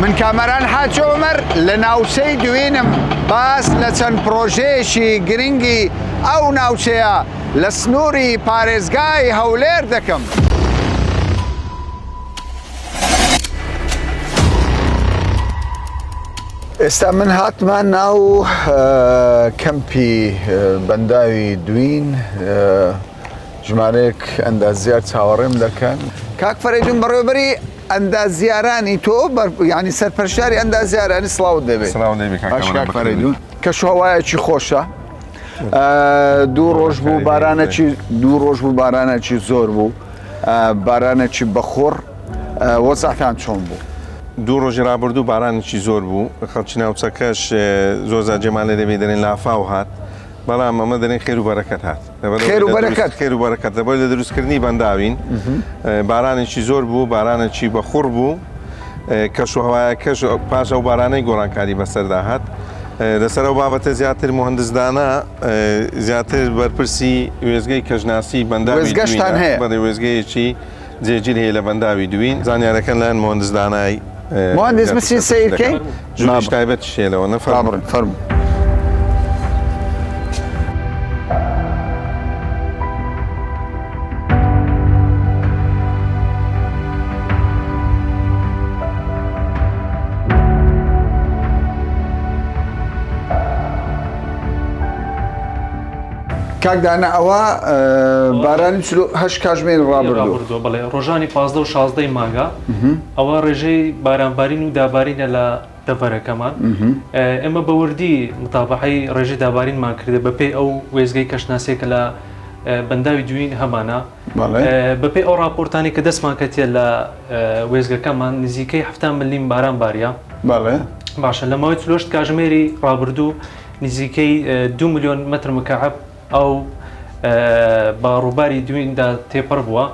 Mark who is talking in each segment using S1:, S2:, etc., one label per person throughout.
S1: من کامەران حاجی عومەر لە ناوچەی دوینم باس لە چەند پڕۆژەیەکی گرنگی ئەو ناوچەیە لە سنووری پارێزگای هەولێر دەکەم. ئێستا من هاتمە ناو کەمپی بەنداوی دوین ژمارەیەک ئەندازیار چاوەڕێم دەکەن. کاک فەرەیدون بەڕێوەبەری ئەندازیارانی تۆ ینی سەرپەرشتیاری ئەندازیارانی سڵاوت دەبێت
S2: سڵاو لێ بێ کاک
S1: باش
S2: کامەران
S1: کاک
S2: بەخێر
S1: فەرەیدون کەشوهەوایەکی خۆشە دوو ڕۆژ بوو بارانەکی دوو ڕۆژ بوو بارانەکی زۆر بوو بارانێکی بەخوڕ وەزعتان چۆن بوو؟
S2: دوو ڕۆژی ڕابردوو بارانێکی زۆر بوو، خەڵکی ناوچەکەش زۆر جار جێمان لێ دەبێ دەرێن لافاو هات، بەڵام ئەمە دەرێن خێر و بەرەکەت هات.
S1: خێر و بەرەکەت.
S2: خێر و بەرەکەت لەبەر لە دروستکردنی بەنداوین بارانێکی زۆر بوو، بارانێکی بەخوڕ بوو، کەشوهەوایەکەش پاش ئەو بارانەی گۆڕانکاری بەسەردا هات. لەسەر ئەو بابەتە زیاتر موهەندس دانا زیاتر بەرپرسی وێستگەی کەشناسی بەنداوی
S1: وێستگەشتان هەیە؟
S2: بەڵێ وێستگەیەکی جێگیر هەیە لە بەنداوی دوین زانیارەکان لایەن موهەندس دانای
S1: موهەندس بچین سەیر کەین؟
S2: ژووریش تایبەتیش هەیە لەوە نە فەرموو.
S1: با بڕۆین فەرموو. کاک دانا ئەوە بارانی 48 کاژمێری ڕابردوو
S3: بڵێ ڕۆژانی 15 و 16 مانگە ئەوە ڕێژەی بارانبارین و دابارینە لە دەڤەرەکەمان ئێمە بە وردی متابعەی ڕێژەی دابارینمان کردە بەپێی ئەو وێزگەی کەشناسیە کە لە بەنداوی دوین هەمانە بەپێی ئەو راپۆرتانی کە دەستمان کەتیە لە وێزگەکەمان نزیکەی 70 ملیم باران باریە باشە لە ماوەی 48 کاژمێری ڕابردوو نزیکەی 2 میلیۆن متر مکعب ئەو بە ڕووباری دویندا تێپەڕ بووە.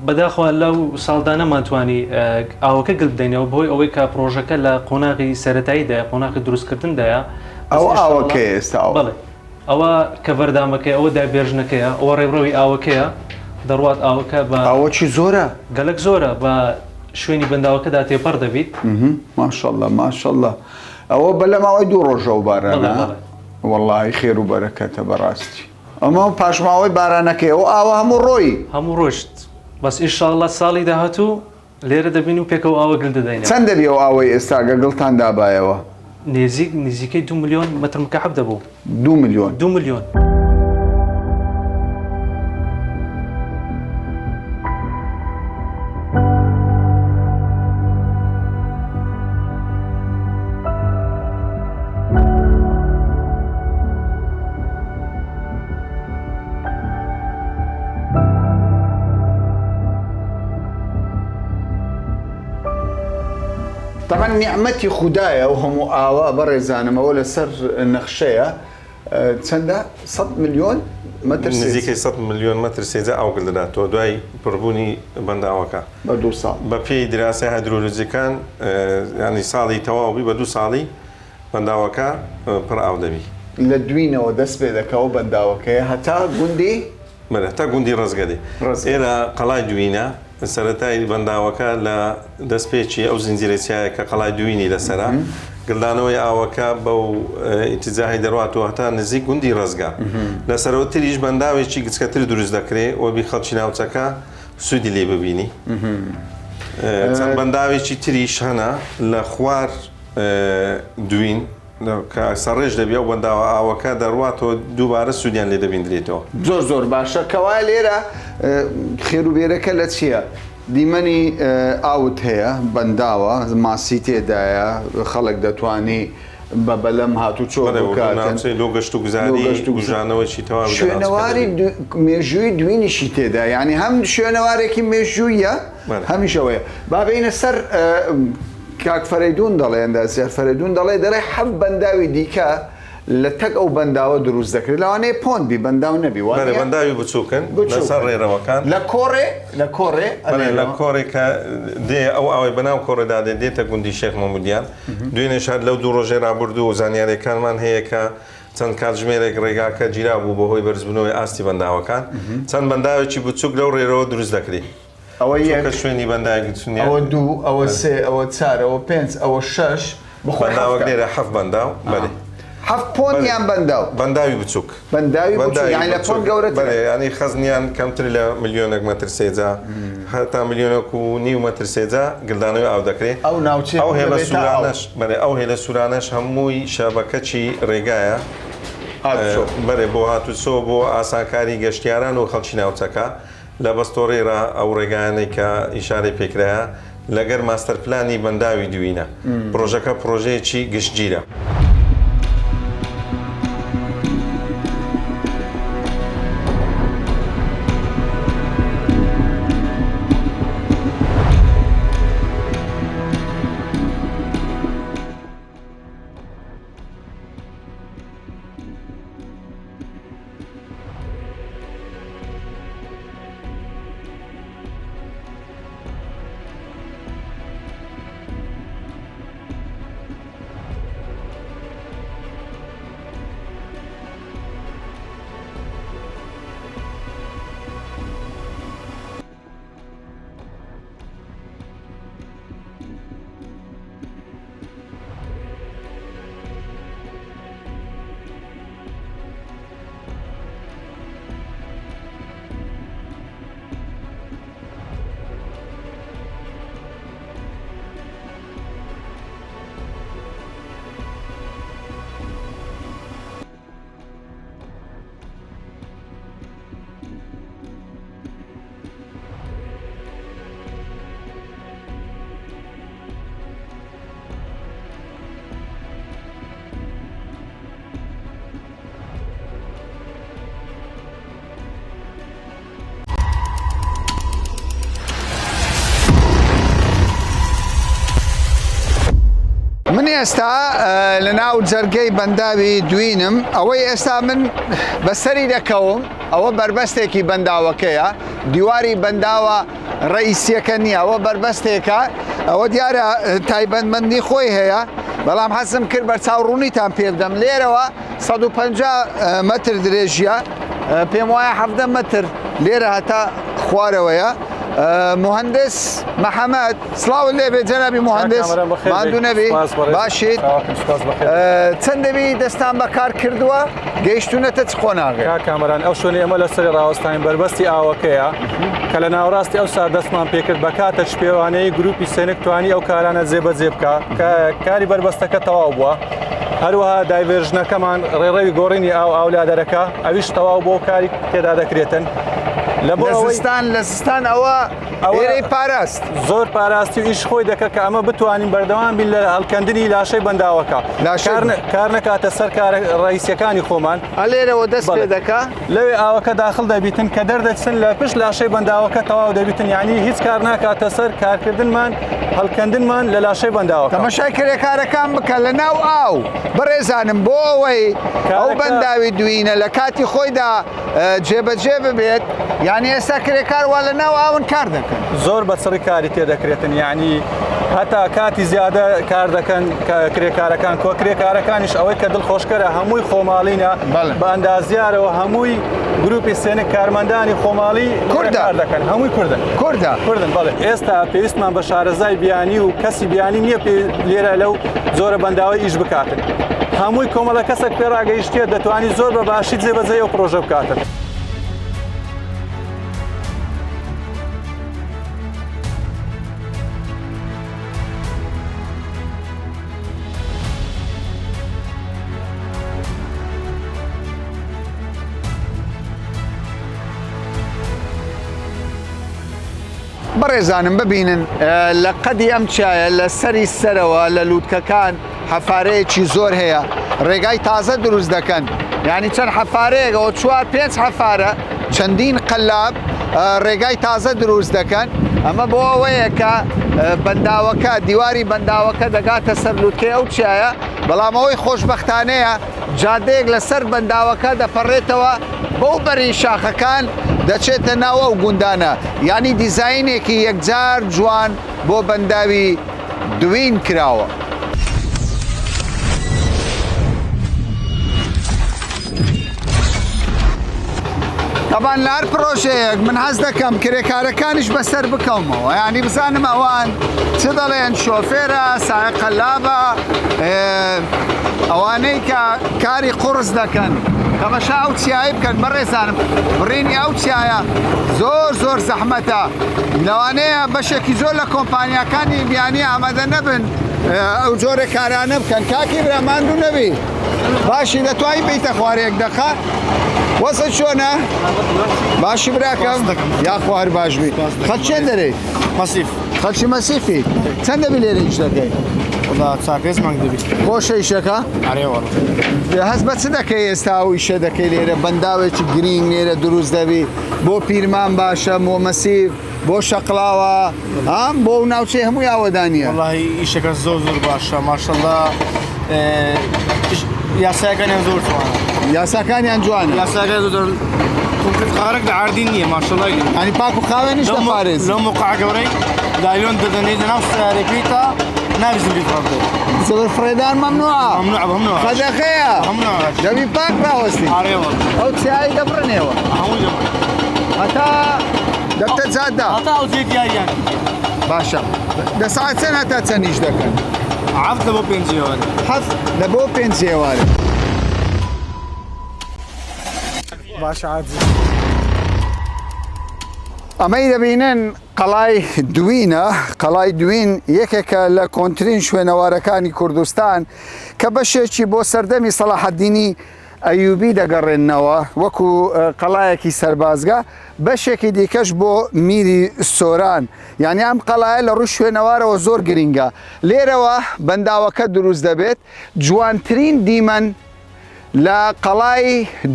S3: بەداخەوە لەو ساڵدا نەمانتوانی ئاوەکە گل بدەینەوە بەهۆی ئەوەی کە پڕۆژەکە لە قۆناغی سەرەتاییدایە، قۆناغی دروستکردندایە.
S1: ئەو ئاوەکەیە ئێستا ئەوە؟
S3: بەڵێ ئەوە کەڤەردامەکەیە، ئەوە دابێژنەکەیە، ئەوە ڕێڕەوی ئاوەکەیە، دەڕوات ئاوەکە بە.
S1: ئاوەکی زۆرە؟
S3: گەلەک زۆرە، بە شوێنی بەنداوەکەدا تێپەڕ دەبیت.
S1: ماشاءاللە ماشاءاللە ئەوە بە لە ماوەی دوو ڕۆژە ئەو بارانە؟
S3: بەڵێ بەڵێ.
S1: وەڵاهی خێر و بەرەکەتە بەڕاستی. ئەمە پاشماوەی بارانەکەیە ئەو ئاوە هەموو ڕۆیی.
S3: هەموو ڕۆشت بەس ئیشاڵڵا ساڵی داهاتوو لێرە دەبین و پێکەوە ئاوە گل دەدەینەوە.
S1: چەند دەبی ئەو ئاوەی ئێستا گە گڵتان دابایەوە؟
S3: نێزیک نزیکەی دوو ملیۆن مەتر مکعب دەبوو.
S1: دوو ملیۆن؟
S3: دوو ملیۆن.
S1: تەبعەن نیعمەتی خودایە ئەو هەموو ئاوە بەڕێزانم ئەوە لەسەر نەخشەیە چەندە سەد ملیۆن مەتر سێجا
S2: نزیکەی سەد ملیۆن مەتر سێجا ئاو گل دەداتەوە دوای پڕبوونی بەنداوەکە
S1: بە دوو ساڵ
S2: بە پێی دراسەی هایدرۆلۆجیەکان یانی ساڵی تەواو بی بە دوو ساڵی بەنداوەکە پڕ ئاو دەبی.
S1: لە دوینەوە دەست پێ دەکا و بەنداوەکەیە هەتا گوندی.
S2: بەلێ هەتا گوندی ڕەزگەدێ.
S1: ڕەزگەدێ.
S2: ئێرە قەڵای دوینە، سەرەتای بەنداوەکە لە دەستپێکی ئەو زنجیرە چیایە کە قەڵای دوینی لەسەرە، گلدانەوەی ئاوەکە بەو ئیتیجاهی دەڕواتەوە هەتا نزیک گوندی ڕەزگە. لە سەرەوتریش بەنداوێکی گچکەتر دروست دەکرێ و بی خەڵکی ناوچەکە سوودی لێ ببینی. چەند بەنداوێکی تریش هەنە لە خوار دوین کە سەڕێژ دەبی ئەو بەنداوە ئاوەکە دەڕواتەوە دووبارە سوودیان لێ دەبیندرێتەوە.
S1: زۆر زۆر باشە کەوایە لێرە خێروبێرەکە لە چییە؟ دیمەنی ئاوت هەیە بەنداوە ماسی تێدایە خەڵک دەتوانی بە بەلەم هاتوچۆ بکاتن
S2: لۆ گەشت و گوزاری بوژانەوەی تەواوی
S1: شوێنەواری مێژووی دوینیشی تێدا یعنی هەم شوێنەوارێکی مێژوویە هەمیش ئەوەیە با بێینە سەر کاک فەرەیدوون دەڵێ، ئەندازیار فەرەیدوون دەڵێ، دەڵێ حەفت بەنداوی دیکە لە تەک ئەو بەنداوە دروست دەکرێت، لەوانەیە pond بی، بەنداو نەبی، وا نییە؟
S2: بەلێ بەنداوی بچووکن لەسەر ڕێرەوەکان.
S1: لە کۆڕێ، لە کۆڕێ؟
S2: بەلێ لە کۆڕێ کە دێ ئەو ئاوەی بەناو کۆڕێدا دێ دێتە گوندی شێخ مەمودیان. دوێنێش هەر لەو دوو ڕۆژەی ڕابردوو زانیارییەکانمان هەیە کە چەند کاتژمێرێک ڕێگاکە گیرابوو بەهۆی بەرزبوونەوەی ئاستی بەنداوەکان. چەند بەنداوێکی بچووک لەو ڕێرەوە دروست دەکرێ.
S1: ئەوە یەک.
S2: چونکە شوێنی بەنداوێکی چونیە.
S1: ئەوە دوو، ئەوە سێ، ئەوە چار، ئەوە پێنج، ئەوە شەش، بخۆی
S2: بەنداوەک
S1: حەفتە.
S2: لێرە حەفت بەنداو، بەلێ.
S1: حەفت pond یان بەنداو؟
S2: بەنداوی بچووک.
S1: بەنداوی بچووک، یانی لە pond گەورەترە.
S2: بەلێ، یانی خەزنیان کەمتر لە ملیۆنێک مەتر سێجا هەتا ملیۆنێک و نیو مەتر سێجا گلدانەوەی ئاو دەکرێ.
S1: ئەو ناوچەیە
S2: ئەو هێڵە
S1: دەبێتە ئاو.
S2: سوورانەش، بەلێ، ئەو هێلە سوورانەش هەمووی شەبەکەکی ڕێگایە.
S1: هاتوچۆ.
S2: بەلێ، بۆ هاتوچۆ، بۆ ئاسانکاری گەشتیاران و خەڵکی ناوچەکە. لە بەستۆڕی ڕا ئەو ڕێگایانەی کە ئیشارەی پێکرایە لەگەر ماستەر پلانی بەنداوی دوینە. پڕۆژەکە پڕۆژەیەکی گشتگیرە.
S1: من ئێستا لە ناو جەرگەی بەنداوی دوینم ئەوەی ئێستا من بەسەری دەکەوم ئەوە بەربەستێکی بەنداوەکەیە دیواری بەنداوە ڕئیسیەکە نییە ئەوە بەربەستێکە ئەوە دیارە تایبەتمەندی خۆی هەیە بەڵام حەزم کرد بەرچاو ڕوونیتان پێ بدەم لێرەوە 150 مەتر درێژیە پێم وایە 17 مەتر لێرە هەتا خوارەوەیە مهندس محەممەد سڵاوت لێبێ جەنابی مهندس ماندوو نەبی باشیت چەند دەبی دەستان بەکار کردووە گەیشتونەتە چ قۆناغێک؟
S4: کاک کامەران ئەو شوێنەی ئێمە لەسەری ڕاوەستاین بەربەستی ئاوەکەیە کە لە ناوەڕاستی ئەو سات دەستمان پێکرد بە کاتە شپێوانەی گروپی سێنک توانی ئەو کارانە جێبەجێ بکە کە کاری بەربەستەکە تەواو بووە هەروەها diversion ەکەمان ڕێڕەوی گۆڕینی ئاو ئاولادەرەکە ئەویش تەواو بۆ کاری تێدا دەکرێتن
S1: لە زستان لە زستان ئەوە ئێرەی پاراست.
S4: زۆر پاراستی و ئیش خۆی دەکرد کە ئەمە بتوانین بەردەوام بین لە هەڵکەندنی لاشەی بەنداوەکە کار نەکاتە سەر کارە ڕئیسیەکانی خۆمان.
S1: ئەلێرەوە دەست پێ دەکا؟
S4: لەوێ ئاوەکە داخل دەبیتن کە دەردەچن لە پشت لاشەی بەنداوەکە تەواو دەبیتن یعنی هیچ کار ناکاتە سەر کارکردنمان هەڵکەندنمان لە لاشەی بەنداوەکە.
S1: تەمەشای کرێکارەکان بکە لە ناو ئاو بەڕێزانم بۆ ئەوەی ئەو بەنداوی دوینە لە کاتی خۆیدا جێبەجێ ببێت یانی ئێستا کرێکار وا لە ناو ئاون کار دەکەن.
S4: زۆر بە چڕی کاری تێ دەکرێتن یانی هەتا کاتی زیادە کار دەکەن کرێکارەکان کۆ کرێکارەکانیش ئەوەی کە دڵخۆشکەرە هەمووی خۆماڵینە بە ئەندازیارەوە هەمووی گروپی سێنک کارمەندانی خۆماڵی
S1: کوردە
S4: کار دەکەن هەمووی کوردن
S1: کوردە
S4: کوردن بەڵێ ئێستا پێویستمان بە شارەزای بیانی و کەسی بیانی نییە لێرە لەو زۆرە بەنداوە ئیش بکاتن هەمووی کۆمەڵە کەسێک پێڕاگەیشتیە دەتوانی زۆر بە باشی جێبەجێی ئەو پڕۆژە بکاتن.
S1: بەڕێزانم ببینن لە قەدی ئەم چیایە لە سەری سەرەوە لە لووتکەکان حەفارەیەکی زۆر هەیە ڕێگای تازە دروست دەکەن یعنی چەند حەفارەیەکەوە چوار پێنج حەفارە چەندین قەلاب ڕێگای تازە دروست دەکەن ئەمە بۆ ئەوەیە کە بەنداوەکە دیواری بەنداوەکە دەگاتە سەر لووتکەی ئەو چیایە بەڵام ئەوەی خۆشبەختانەیە جادەیەک لەسەر بەنداوەکە دەپەڕێتەوە بەو بەری شاخەکان دەچێتە ناو ئەو گوندانە یانی دیزاینێکی یەکجار جوان بۆ بەنداوی دوین کراوە. تەبان لە هەر پرۆژەیەک من حەز دەکەم کرێکارەکانیش بەسەر بکەومەوە یانی بزانم ئەوان چ دەڵێن شۆفێرە سایەق قەلابە ئەوانەی کە کاری قوڕس دەکەن تەمەشا ئەو چیایی بکەن بەڕێزانم بڕینی ئەو چیایە زۆر زۆر زەحمەتە لەوانەیە بەشێکی زۆر لە کۆمپانیاکانی بیانی ئامادە نەبن ئەو جۆرە کارانە بکەن کاکی برا ماندوو نەبی باشی دەتوانی بیتە خوارێ یەک دەقە وەزع چۆنە باشی براکەم یاخوا هەر باش بی خەڵک چێن دەرێ
S5: مەسیف
S1: خەڵکی مەسیفی چەند دەبی لێرە ئیش دەکەی
S5: وەڵا چار پێنج مانگ دەبی
S1: خۆشە ئیشەکە
S5: ئەرێ وەڵا
S1: هەست بە چ دەکەی ئێستا ئەو ئیشە دەکەی لێرە بەنداوێکی گرینگ لێرە دروست دەبی بۆ پیرمان باشە بۆ مەسیف بۆ شەقڵاوە ها بۆ ئەو ناوچەی هەمووی ئاوەدانیە.
S5: وەڵاهی ئیشەکە زۆر زۆر باشە ماشەڵا یاساکانیان زۆر جوانە
S1: یاساکانیان جوانە
S5: یاساکان زۆر کۆنکرێت قارەک لە عەردی نییە ماشەڵای لێ
S1: ینی پاک و خاوێنیش دەپارێز
S5: لەو موقع گەورەی لایلۆن دەدەنێ لەناو سیارەکەی تا نابی زبری فڕ بدەی
S1: زبر فڕێدان مەمنوعە
S5: ممنوع ممنوع
S1: قەدەخەیە
S5: ممنوع
S1: دەبی پاک ڕاوەستی
S5: ئارێ وەڵا
S1: ئەو چیایی دەبڕنێوە
S5: هەمووی دەبڕن
S1: هەتا دەبتە جادە.
S5: هەتا ئەو جێ دیاریان کردیە.
S1: باشە لە سەعات چەند هەتا چەند ئیش دەکەن؟
S5: حەفت لە بۆ پێنج ئێوارێ.
S1: حەفت لە بۆ پێنج ئێوارێ.
S5: باشە عادی.
S1: ئەمەی دەبینن قەڵای دوینە، قەڵای دوین یەکێکە لە کۆنترین شوێنەوارەکانی کوردستان کە بەشێکی بۆ سەردەمی سەڵاحەدینی ئەیوبی دەگەڕێننەوە وەکو قەڵایەکی سەربازگە، بەشێکی دیکەش بۆ میری سۆران، یانی ئەم قەڵایە لە ڕووی شوێنەوارەوە زۆر گرینگە، لێرەوە بەنداوەکە دروست دەبێت، جوانترین دیمەن لە قەڵای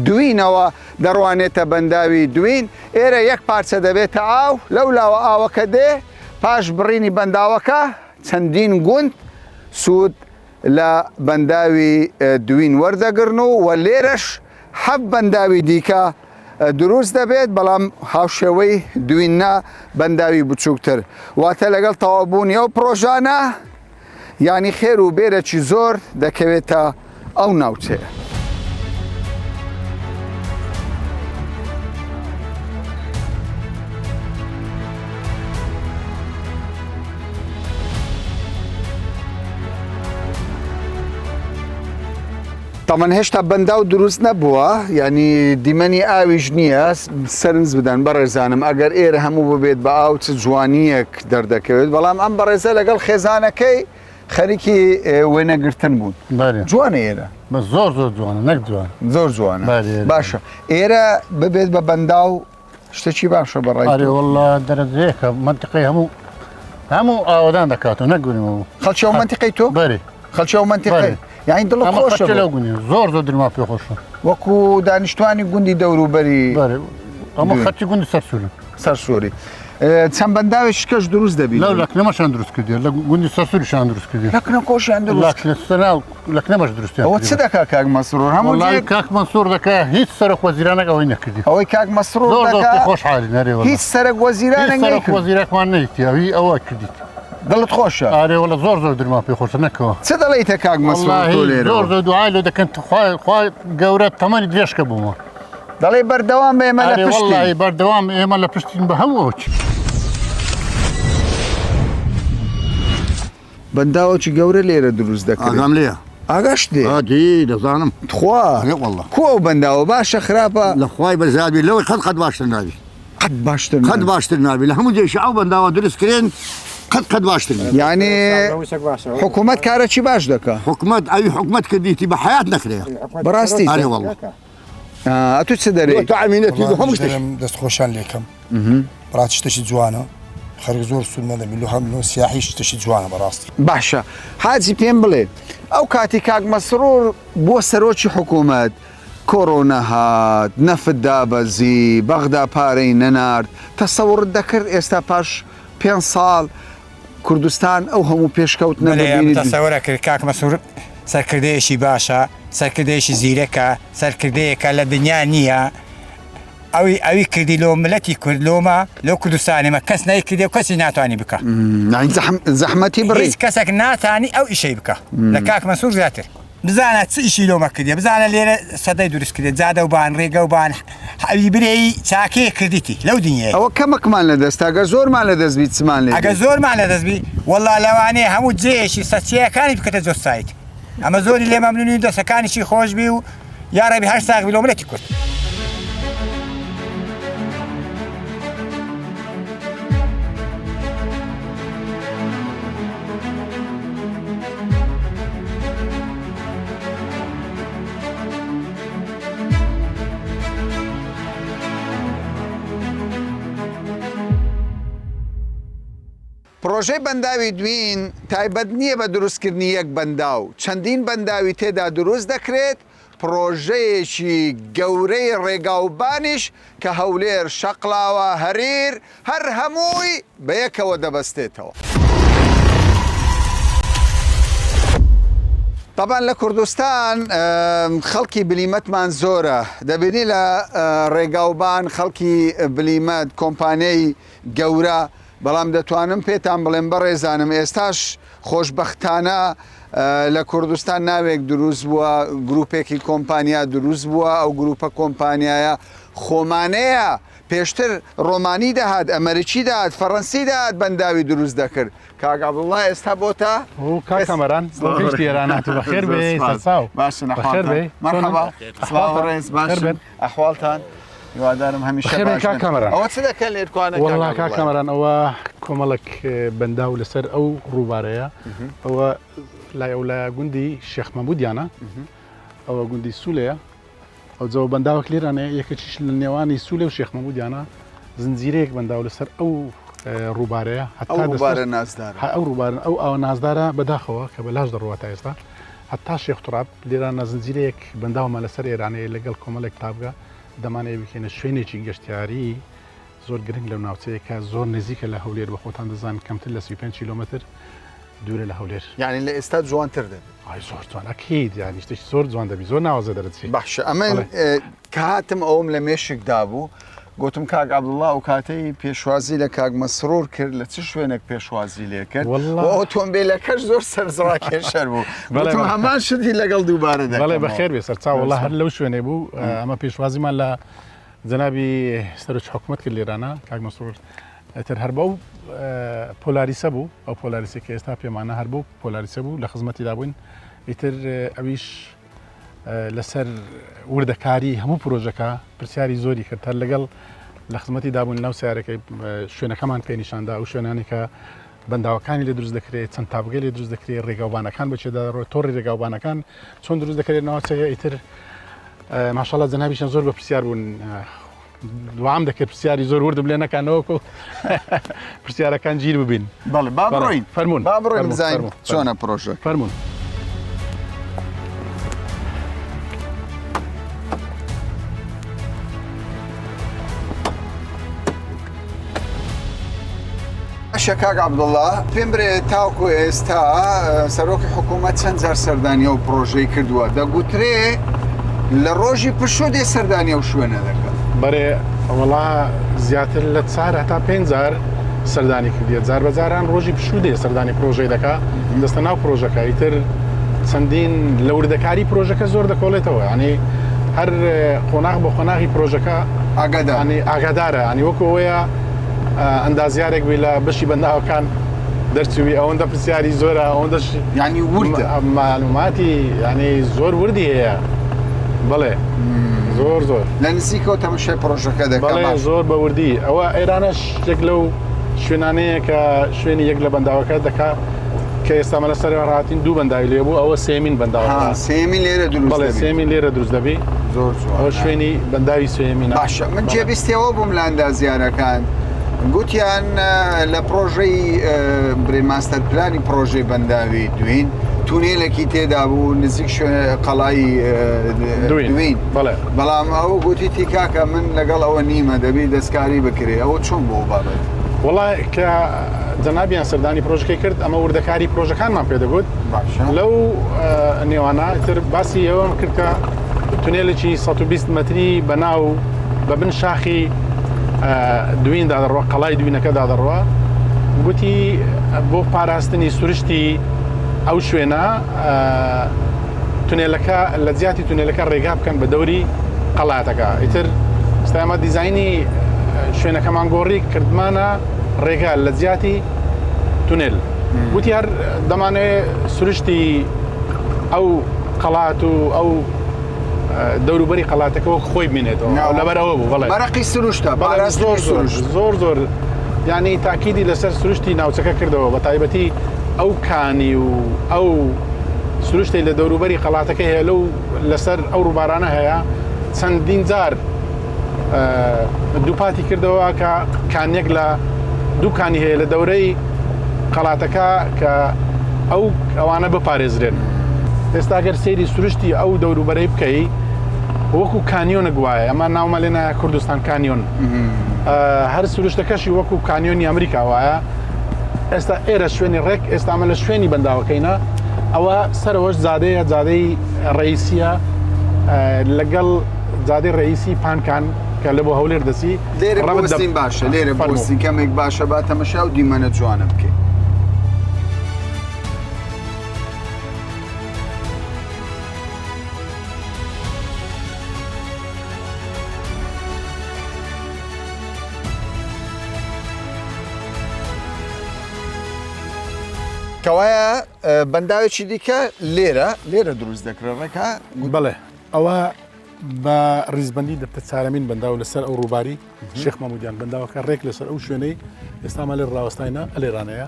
S1: دوینەوە دەڕوانێتە بەنداوی دوین، ئێرە یەک پارچە دەبێتە ئاو، لەولاوە ئاوەکە دێ، پاش بڕینی بەنداوەکە چەندین گوند سوود لە بەنداوی دوین وەردەگرن و و لێرەش حەفت بەنداوی دیکە دروست دەبێت، بەڵام هاوشێوەی دوین نا، بەنداوی بچووکتر. واتە لەگەڵ تەواوبوونی ئەو پڕۆژانە یانی خێر و بێرەکی زۆر دەکەوێتە ئەو ناوچەیە. تەمەن هێشتا بەنداو دروست نەبووە ینی دیمەنی ئاویش نییە سەرنج بدەن بەڕێزانم ئەگەر ئێرە هەموو ببێت بە ئاو چ جوانیەک دەردەکەوێت بەڵام ئەم بەڕێزە لەگەڵ خێزانەکەی خەریکی وێنەگرتن بوون جوانە ئێرە
S6: بە زۆر زۆر جوانە نەک جوان
S1: زۆر جوانە باشە ئێرە ببێت بە بەنداو شتێکی باشە بەڕای
S6: ئەرێ والله دەرەجەیەکە مەنتیقەی هەموو هەموو ئاوەدان دەکاتەوە نەک گونی
S1: خەڵکی ئەو مەنتیقەی تۆ
S6: بەرێ
S1: خەڵکی ئەو مەنتیقەی یانی دڵت خۆشە
S6: لەو گونی زۆر زۆر درما پێ خۆشە
S1: وەکو دانیشتوانی گوندی دەوروبەری
S6: بەرێ ئەمە خەڵکی گوندی سەرسوورن
S1: سەرسووری چەند بەنداوێکی کەش دروست دەبی
S6: لەو لەکنەمەشان دروست کردی لە گوندی سەرسووریشان دروست کردی
S1: لەکنە کۆشیان دروست
S6: لەکنەمەش دروستیان
S1: ئەوە چ دەکا کاک مەسرور هەموو
S6: وەڵای کاک مەنسوور دەکا هیچ سەرۆک وەزیرانێک ئەوەی نەکردی
S1: ئەوەی کاک مەسرور
S6: زۆر زۆر
S1: دەکا
S6: خۆش حالی نەرێ وەڵا.
S1: هیچ سەرەک وەزیرانێک
S6: هیچ سەرۆک
S1: نەیکرد
S6: وەزیرەکمان نەیتی ئەوی ئەوە کردیت
S1: دڵت خۆشە
S6: ئارێ وەڵا زۆر زۆر درمان پێ خۆشە نەکەوە
S1: چ دەڵێیتە کاک مەسرور تۆ
S6: وەڵاهی
S1: لێرەوە
S6: زۆر زۆر دوعای لۆ دەکەن خوای خوای گەورە تەمەنی درێژکە بۆمە
S1: دەڵێ بەردەوام بە ئێمە لە
S6: ئارێ
S1: پشتین
S6: وەڵاهی بەردەوام ئێمە لە پشتین بە هەموو ئەوچ
S1: بەنداوەکی گەورە لێرە دروست دەکرێت.
S7: ئاگام لێیە.
S1: ئاگاشت لێیە؟
S7: ئادی دەزانم.
S1: تخوا؟
S7: ئەرێ وەڵڵا.
S1: کو ئەو بەنداوە باشە خراپە؟
S7: لە خوای بەزیاد بی لەوەی قەت قەت باشتر نابی.
S1: قەت باشتر نابی.
S7: قەت باشتر نابی لە هەموو جێیشی ئەو بەنداوە دروست کرێن قەت قەت باشتر نابی.
S1: یانی حکوومەت کارەکی باش دەکا؟
S7: حکومەت ئەوی حکومەت کردیتی بە حەیات نەکرێ.
S1: بەڕاستی؟
S7: ئەرێ وەڵڵا.
S1: ئەتوو چ دەرێی؟
S7: تۆ ئەمینەتی هەموو شتێک.
S8: دەست خۆشیان لێکەم. بەڕاستی شتێکی جوانە خەرک زۆر سوودمەند دەبی لۆ هەم لۆ سیاحی شتێکی جوانە بەڕاستی.
S1: باشە حاجی پێم بڵێ ئەو کاتی کاک مەسرور بووە سەرۆکی حکوومەت کۆرۆنا هات نەفت دابەزی بەغدا پارەی نەنارد تەسەوڕت دەکرد ئێستا پاش پێنج ساڵ کوردستان ئەو هەموو پێشکەوتنە
S9: بەلێ
S1: ببینیت؟
S9: تەسەورە کرد کاک مەسرور سەرکردەیەکی باشە سەرکردەیەکی زیرەکە سەرکردەیەکە لە دنیا نییە ئەوی ئەوی کردی لۆ ملەتی کورد لۆمە لۆ کوردستانی مە کەس نەیکردێ و کەسی ناتوانی بکا.
S1: یانی زەحمەتی بڕی.
S9: هیچ کەسەک ناتانی ئەو ئیشەی بکا لە کاک مەنسوور زیاتر. بزانە چ ئیشی لۆمە کردیە بزانە لێرە سەدەی دروست کردیە جادە و بان ڕێگە و بان ئەوی برێی چاکەیە کردیتی لەو دنیای.
S1: ئەوە کەمەکمان لە دەستە گەر زۆرمان لە دەست بی چمان لێ
S9: ئەگەر
S1: دێت.
S9: زۆرمان لە دەست بی وەڵا لەوانەیە هەموو جێیەکی سەرچیاکانی بکەتە جۆت سایت ئەمە زۆری لێ مەمنونین دەسەکانیشی خۆش بی و یاڕەبی هەر ساغ بی لۆ ملەتی کورد.
S1: پڕۆژەی بەنداوی دوین تایبەت نییە بە دروستکردنی یەک بەنداو، چەندین بەنداوی تێدا دروست دەکرێت، پڕۆژەیەکی گەورەی ڕێگاوبانیش کە هەولێر، شەقڵاوە، هەریر، هەر هەمووی بەیەکەوە دەبەستێتەوە. تەبعەن لە کوردستان خەڵکی بلیمەتمان زۆرە، دەبینی لە ڕێگاوبان خەڵکی بلیمەت، کۆمپانیای گەورە، بەڵام دەتوانم پێتان بڵێم بەڕێزانم ئێستاش خۆشبەختانە لە کوردستان ناوێک دروست بووە، گروپێکی کۆمپانیا دروست بووە، ئەو گروپە کۆمپانیایە خۆمانەیە، پێشتر ڕۆمانی دەهات، ئەمەریکی دەهات، فەڕەنسی دەهات بەنداوی دروست دەکرد. کاک عەبدوڵڵا ئێستا بۆتە
S10: ئۆ کاک کامەران
S1: سڵاو
S10: گەشتی
S1: ڕێز.
S10: ئێران هاتوو بەخێر
S1: زۆر
S10: بێی
S1: سپاس.
S10: سەرچاو
S1: باشن
S10: بەخێر
S1: ئەحواڵتان؟
S10: بێی چۆنن
S1: مەرحەبا سڵاو
S10: ئەحواڵتان
S1: ڕێز
S10: بەخێر
S1: باشن
S10: بێن
S1: ئەحواڵتان؟ هیوادارم هەمیشە
S10: بەخێر بێن
S1: باش
S10: کاک
S1: بن.
S10: کامەران.
S1: ئەوە چ دەکەن لێرکوانە کاک
S10: وەڵا کاک
S1: عەبدوڵڵا؟
S10: کامەران ئەوە کۆمەڵێک بەنداو لەسەر ئەو ڕووبارەیە ئەوە لای ئەولایە گوندی شێخ مەمودیانە ئەوە گوندی سولەیە ئەوجا بەنداوەک لێرانەیە یەکێکیش لە نێوانی سولێ و شێخ مەمودیانە زنجیرەیەک بەنداو لەسەر ئەو ڕووبارەیە
S1: ئەو
S10: هەتا
S1: ڕووبارە نازدارە
S10: ئەو ڕووبارن ئەو ئاوە نازدارە بەداخەوە کە بەلاش دەڕوات تا ئێستا هەتا شێخ توراب لێرانە زنجیرەیەک بەنداومان لەسەر ئێرانەیە لەگەڵ کۆمەڵێک تابگە دەمانەوێت بکەینە شوێنێکی گەشتیاری زۆر گرنگ لەو ناوچەیە کە زۆر نزیکە لە هەولێر بە خۆتان دەزان کەمتر لە 35 کیلۆمەتر دوورە لە هەولێر.
S1: یانی لە ئێستا جوانتر دەبێت.
S10: ئای زۆر جوان ئەکید یانی شتێکی زۆر جوان دەبی زۆر ناوازە دەرەچی.
S1: باشە ئەمن کە هاتم ئەوم لە مێشک دابوو گوتم کاک عەبدوڵڵا ئەو کاتەی پێشوازی لە کاک مەسرور کرد لە چ شوێنێک پێشوازی لێ کرد و ئۆتۆمبیلەکەش زۆر سەرنجڕاکێشەر بوو گوتم هەمان شتی لەگەڵ دووبارە دەکەمەوە.
S10: بەڵێ بەخێر بێ سەرچاو وەڵا هەر لەو شوێنێ بوو ئەمە پێشوازیمان لە جەنابی سەرۆکی حکومەت کرد لێرانە کاک مەسرور ئیتر هەر بەو پۆلاریسە بوو ئەو پۆلاریسی کە ئێستا پێمانە هەر بەو پۆلاریسە بوو لە خزمەتیدا بووین ئیتر ئەویش لەسەر وردەکاری هەموو پرۆژەکە پرسیاری زۆری کرد هەر لەگەڵ لە خزمەتی دابوون ناو سیارەکەی شوێنەکەمان پێ نیشاندا ئەو شوێنانی کە بەنداوەکانی لێ دروست دەکرێت چەند تاڤگەی لێ دروست دەکرێت ڕێگاوبانەکان بەچێدا دەڕۆێت تۆڕی ڕێگاوبانەکان چۆن دروست دەکرێت ناوچەیە ئیتر ماشاءاللە جەنابیشان زۆر بە پرسیار بوون دوام دەکرد پرسیاری زۆر وردم لێ نەکەنەوەکو پرسیارەکان گیر ببین
S1: بەڵێ با بڕۆین
S10: فەرمونون
S1: با بڕۆین بزانین چۆنە پرۆژە
S10: فەرمونون.
S1: باشە کاک عەبدوڵڵا پێم برێ تاوکو ئێستا سەرۆکی حکوومەت چەند جار سەردانی ئەو پڕۆژەی کردووە دەگوترێ لە ڕۆژی پشوو دێ سەردانی ئەو شوێنە دەکات
S10: بەرێ وەڵا زیاتر لە چار هەتا پێنج جار سەردانی کردیە جار بە جاران ڕۆژی پشوو دێ سەردانی پرۆژەی دەکا دەستە ناو پرۆژەکە ئیتر چەندین لە وردەکاری پرۆژەکە زۆر دەکۆڵێتەوە ینی هەر قۆناغ بۆ قۆناغی پرۆژەکە
S1: ئاگادار
S10: ئاگادارە ینی وەکو ئەوەیە ئەندازیارێک بی لە بەشی بەنداوەکان دەرچووی ئەوەندە پرسیاری زۆرە ئەوەندەش
S1: ینی وردە
S10: معلوماتی ینی زۆر وردی هەیە بەڵێ زۆر زۆر
S1: لە نزیکەوە تەمەشای پرۆژەکە دەکەم
S10: بەڵێ زۆر بە وردی ئەوە ئێرانەش یەک لەو شوێنانەیە کە شوێنی یەک لە بەنداوەکە دەکا کە ئێستا مە لەسەر ڕاتین دوو بەنداوی لێ بوو ئەوە سێمین بەنداوە
S1: سێمین لێرە دروست
S10: بەڵێ سێمین لێرە دروست دەبی
S1: زۆر جوان
S10: ئەوە شوێنی بەنداوی سێیەمینە.
S1: باشە من جێبیستیەوە بووم لە ئەندازیارەکان گوتیان لە پرۆژەی برێ ماستەر پلانی پرۆژەی بەنداوی دوین تونێلێکی تێدا بوو نزیک شوێن قەڵای دوین بەڵام ئەو گوتی تیکاکە من لەگەڵ ئەوە نیمە دەبی دەستکاری بکرێ ئەوە چۆن بۆ بابەت
S10: وڵا کە جەنابیان سەردانی پرۆژەکەی کرد ئەمە وردەکاری پرۆژەکانمان پێدەگوت لەو نێوانە تر باسی ئەوەم کرد کە تونێلێکی 120 مەتری بە ناو بە بن شاخی دویندا دەڕوا قەڵای دوینەکەدا دەڕوا گوتی بۆ پاراستنی سروشتی ئەو شوێنە. تونێلەکە لە جیاتی تونێلەکە ڕێگا بکەن بە دەوری قەڵاتەکە ئیتر ئێستا ئێمە دیزاینی شوێنەکەمان گۆڕی کردمانە ڕێگا لە جیاتی تونێل وتی هەر دەمانەوێ سروشتی ئەو قەڵات و ئەو دەوروبەری قەڵاتەکە وەک خۆی بمێنێتەوە لەبەر ئەوە بوو بەڵێ
S1: مەرەقی سروشتە
S10: پاراستنی زۆر زۆر
S1: سروشت.
S10: زۆر زۆر یعنی تاکیدی لەسەر سروشتی ناوچەکە کردەوە بە تایبەتی ئەو کانی و ئەو سروشتی لە دەوروبەری قەڵاتەکە هەیە لەو لەسەر ئەو ڕووبارانە هەیە چەندین جار دووپاتی کردەوە کە کانیەک لە دوو کانی هەیە لە دەورەی قەڵاتەکە کە ئەو ئەوانە بپارێزرێن ئێستا گەر سەیری سروشتی ئەو دەوروبەرەی بکەی وەکو کانیۆنێک وایە ئەمە ناومە لێ نایە کوردستان کانیۆن هەر سروشتەکەشی وەکو کانیۆنی ئەمریکا وایە ئێستا ئێرە شوێنی ڕێک ئێستا ئەمە لە شوێنی بەنداوەکەینە ئەوە سەرەوەش جادەیە جادەی ڕئیسیە لەگەڵ جادەی ڕئیسی پانکان کە لە بۆ هەولێر دەچی
S1: لێرە
S10: ڕەبت
S1: بوەستین باشە لێرە
S10: فەرموو.
S1: بوەستین کەمێک باشە با تەمەشا و دیمەنە جوانە بکەین. کەوایە بەنداوێکی دیکە لێرە لێرە دروست دەکرێت ڕێکا؟
S10: بەڵێ ئەوە بە ڕیزبندی دەبتە چارەمین بەنداو لەسەر ئەو ڕووباری شێخ مەمودیان بەنداوەکە ڕێک لەسەر ئەو شوێنەی ئێستامان لێ ڕاوەستاینە ئەلێرانەیە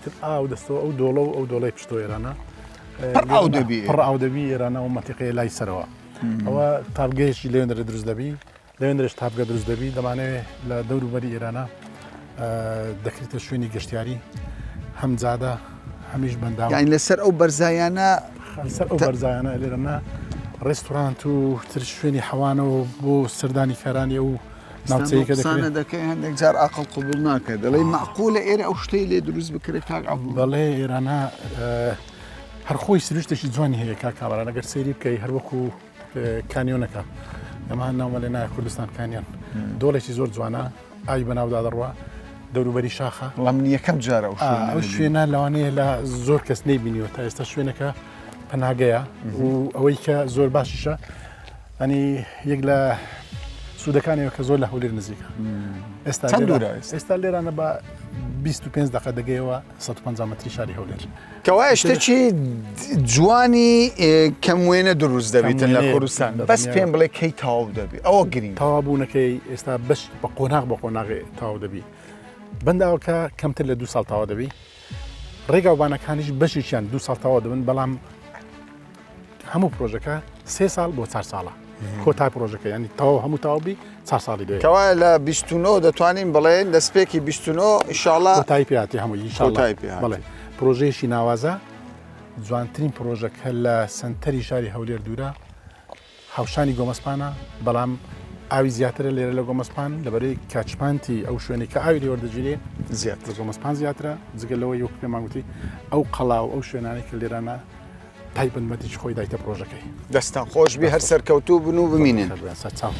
S10: تر ئاو دەستەوە ئەو دۆڵە و ئەو دۆڵەی پشتۆ ئێرانە
S1: پڕ ئاو دەبی
S10: پڕ ئاو دەبی ئێرانە و مەتیقەیە لای سەرەوە ئەوە تاپگەیەکی لێندرە دروست دەبی لەوێندرێش تاڤگە دروست دەبی، دەمانەوێ لە دەوروبەری ئێرانە دەکرێتە شوێنی گەشتیاری، هەم جادە هەمیش بەنداو.
S1: یانی لەسەر ئەو بەرزایانە
S10: لەسەر ئەو بەرزایانە لێرەنا ڕێستورانت و تر شوێنی حەوانەوە بۆ سەردانیکارانی ئەو ناوچەیە کە
S1: دەکرێت. دەکەی هەندێک جار ئاقڵ قبوڵ ناکات دەڵێی مەعقولە ئێرە ئەو شتەی لێ دروست بکرێت کاک عەبدوڵ؟
S10: بەڵێ ئێرانە هەر خۆی سروشتێکی جوانی هەیە کاک کامەران ئەگەر سەیری بکەی هەر وەکوو کانیۆنەکە ئەمە ناومە لێ نایە کوردستان کانیان دۆڵێکی زۆر جوانە ئاوی بەناودا دەڕوا دەوروبەری شاخە
S1: بەڵام من یەکەم جارە ئەو شوێنە
S10: ئەو شوێنە لەوانەیە لە زۆر کەس نەیبینیوە تا ئێستا شوێنەکە پەناگەیە و ئەوەی کە زۆر باشیشە ئەنی یەک لە سوودەکانەوە کە زۆر لە هەولێر نزیکە ئێستا ئێستا لێرانە بە 25 دقە دەگەیەوە 150 متری شاری هەولێر.
S1: کەوایە شتێکی جوانی کەم وێنە دروست دەبیتن لە کوردستان بەس پێم بڵێ کەی تەواو دەبی ئەوە گرنگ
S10: تەواوبوونەکەی ئێستا بەش بە قۆناغ بە قۆناغێ تەواو دەبی بەنداوەکە کەمتر لە دو ساڵ تەواو دەبی ڕێگاوبانەکانیش بەشێکیان دو ساڵ تەواو دەبن بەڵام هەموو پرۆژەکە سێ ساڵ بۆ چار ساڵە کۆتا پرۆژەکە ینی تەواو هەموو تەواو بی چار ساڵی دوێ
S1: کەوایە لە 29 دەتوانین بڵێن دەستپێکی 29 ئیشاڵا
S10: کۆتایی پێهاتی هەموو ئینشاڵا
S1: کۆتایی پێهاتی.
S10: بەڵێ پرۆژەیەکی ناوازە جوانترین پرۆژە کە لە سەنتەری شاری هەولێر دوورە هاوشانی گۆمەسپانە بەڵام ئاوی زیاترە لێرە لە گۆمەسپان لەبەرەی catchment ی ئەو شوێنێک کە ئاوی لێوەردەگیرێ
S1: زیاتر
S10: لە گۆمەسپان زیاترە جگە لەوەی وەک پێمان گوتی ئەو قەڵا و ئەو شوێنانەی کە لێرانە تایبەتمەندیی خۆی دایتە پرۆژەکەی.
S1: دەستتان خۆش بی هەر سەرکەوتوو بن و بمینن.
S10: سەرچاو.